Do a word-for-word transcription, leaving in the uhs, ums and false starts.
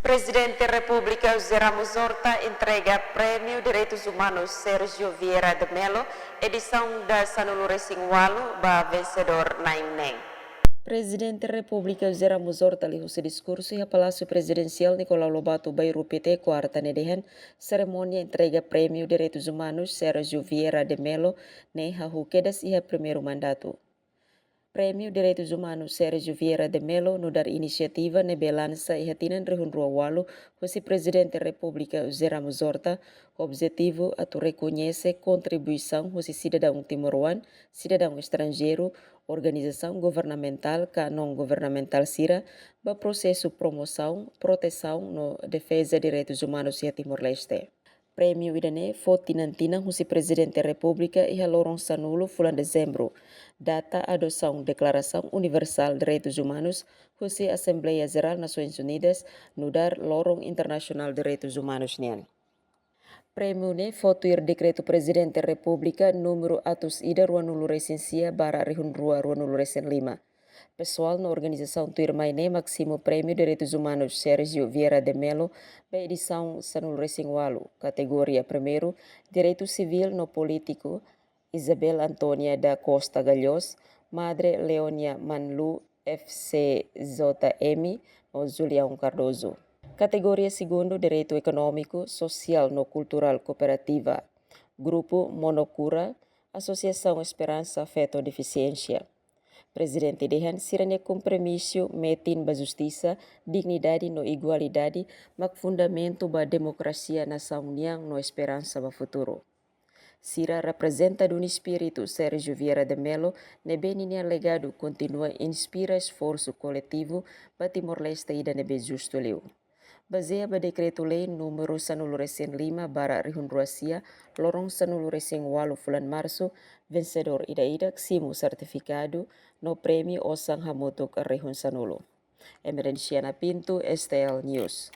Prezidente Repúblika José Ramos Horta entrega Prémiu Direitus Umanus Sérgio Vieira de Mello, edisaun da sanulu resin walu, ba vensedór na'in-neen. Prezidente Repúblika José Ramos Horta liuhusi diskursu iha Palásiu Prezidensiál Nicolau Lobato Bairru Pité, kuarta ne'e dehan, serimónia entrega Prémiu Direitus Umanus Sérgio Vieira de Mello ne'e hahú kedas iha primeiru mandatu. Prémiu Direitus Umanus Sérgio Vieira de Mello nu'udar inisiativa ne'ebé lansa iha tinan rihun rua walu husi Prezidente Repúblika José Ramos Horta, ho objetivu atu rekoñese kontribuisaun husi sidadaun timoroan, sidadaun estranjeiru, organizasaun governamentál ka non-governamentál sira ba prosesu promosaun, protesaun no defeza direitus umanus iha Timor-Leste. Prémiu ida-ne'e fó tinan-tinan husi Prezidente Repúblika iha loron sanulu fulan Dezembru, data adosaun Deklarasaun Universál Direitus Umanus husi Asembleia Jerál Nasoins Unidas, nu'udar Loron Internasionál Direitus Umanus nian. Prémiu ne'e fó tuir Dekretu Prezidente Repúblika númeru atus ida ruanulu resin sia barra rihun rua ruanulu resin lima. Pesoál no organizasaun tuirmai ne'e mak simu Prémiu Direitus Umanus Sérgio Vieira de Mello ba edisaun sanulu resin walu, kategoria primeiru, Direitu Sivíl no Polítiku, Isabel Antónia da Costa Galhos, Madre Leonia Manlu, F C J M, no Julião Cardoso. Kategoria segundu, Direitu Ekonómiku, Sosiál no Kulturál Kooperativa, Grupu Monokura, Asosiasaun Esperansa Feto Defisiénsia. Prezidente dehan sira-nia kompromisu metin ba justisa, dignidade no igualdade mak fundamentu ba demokrasia nasaun nian no esperansa ba futuru. Sira reprezenta duni espíritu Sérgio Vieira de Mello, ne'ebé ninia legadu kontinua inspira esforsu koletivu ba Timor-Leste ida ne'ebé justu liu. Bazeia ba Dekretu-Lei númeru sanulu resin lima barra rihun rua sia, loron sanulu resin walu fulan Marsu, vensedór ida-idak simu sertifikadu no prémiu osan hamutuk rihun sanulu. Emerenciana Pinto, S T L News.